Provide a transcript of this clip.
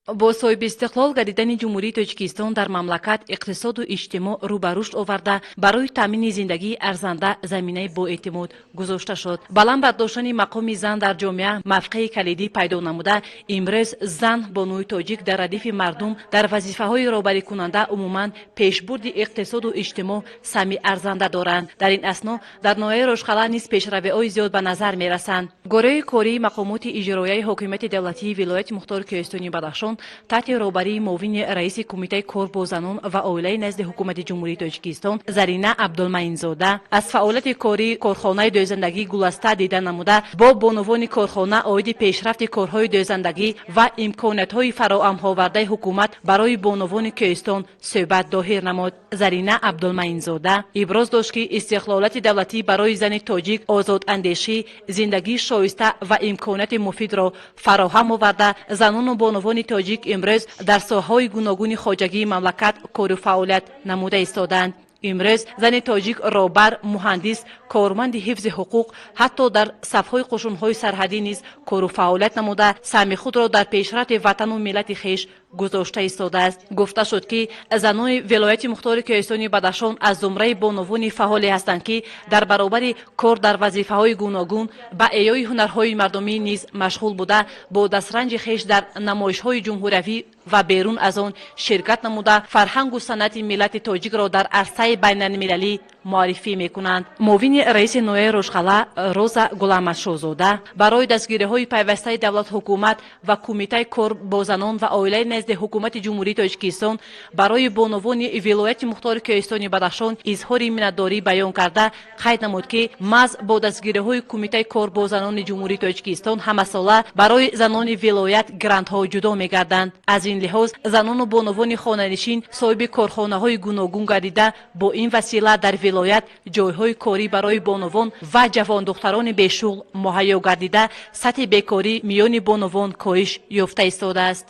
Бо соҳибистиқлол гардидани Ҷумҳурии Тоҷикистон дар мамлакат иқтисоду иҷтимоъ рӯ ба рушд оварда, барои таъмини зиндагии арзанда заминаи боэътимод гузошта шуд. Баланд бардоштани мақоми зан дар ҷомеа мавқеи калидӣ пайдо намуда, имрӯз зан бонуи тоҷик дар радифи мардум дар вазифаҳои роҳбарикунанда, умуман пешбурди иқтисоду иҷтимоъ саҳми арзанда доранд. Дар ин асно дар ноҳияи Рошқалъа низ пешравиҳои зиёд ба назар мерасанд. Гурӯҳи кории мақомоти иҷроияи ҳокимияти давлатии вилояти мухтори Кӯҳистони Бадахшон таҳти роҳбарии муовини раиси Кумитаи кор бо занон ва оилаи назди Ҳукумати Ҷумҳурии Тоҷикистон Зарина Абдулмаинзода аз фаъолияти кории корхонаи дӯзандагии «Гуласта» дида намуда, бо бонувони корхона оиди пешрафти корҳои дӯзандагӣ ва имкониятҳои фароҳамовардаи ҳукумат барои бонувони кӯҳистон суҳбат доҳир намуд. Зарина Абдулмаинзода иброз дошт, ки истиқлолияти давлатӣ барои зани тоҷик озодандешӣ, зиндагии шоиста ва имконияти муфидро фароҳам оварда, занону бонувони тоҷик имрӯз дар соҳаҳои гуногуни хоҷагии мамлакат кору фаъолият намуда истодаанд. Имрӯз зани тоҷик роҳбар, муҳандис, корманди ҳифзи ҳуқуқ, ҳатто дар сафҳои қушунҳои сарҳадӣ низ кору фаъолият намуда, саҳми худро дар пешрафти ватану миллати хеш гузошта истодааст. Гуфта шуд, ки занони вилояти мухтори Кӯҳистони Бадахшон аз зумраи бонувони фаъоле ҳастанд, ки дар баробари кор дар вазифаҳои гуногун ба эҳёи ҳунарҳои мардумӣ низ машғул буда, бо дастранҷи хеш дар намоишҳои ҷумҳуриявӣ ва берун аз он ширкат намуда, фарҳангу санъати миллати тоҷикро дар арсаи байналмилалӣ муаррифӣ мекунанд. Муовини раиси ноҳияи Рошқалъа Роза Гуламатшозода барои дастгириҳои пайвастаи давлат, ҳукумат ва Кумитаи кор бо занон ва оилаи назди Ҳукумати Ҷумҳурии Тоҷикистон барои бонувони вилояти мухтори Кӯҳистони Бадахшон изҳори миннатдорӣ баён карда, қайд намуд, ки маҳз бо дастгириҳои Кумитаи кор бо занони Ҷумҳурии Тоҷикистон ҳамасола барои занони вилоят грантҳо ҷудо мегарданд. Аз ин лиҳоз занону бонувони хонанишин соҳиби корхонаҳои гуногун гардида, бо ин васила дар вилоят ҷойҳои корӣ барои бонувон ва ҷавондухтарони бешуғл муҳайё гардида, сатҳи бекорӣ миёни бонувон коҳиш ёфта истодааст.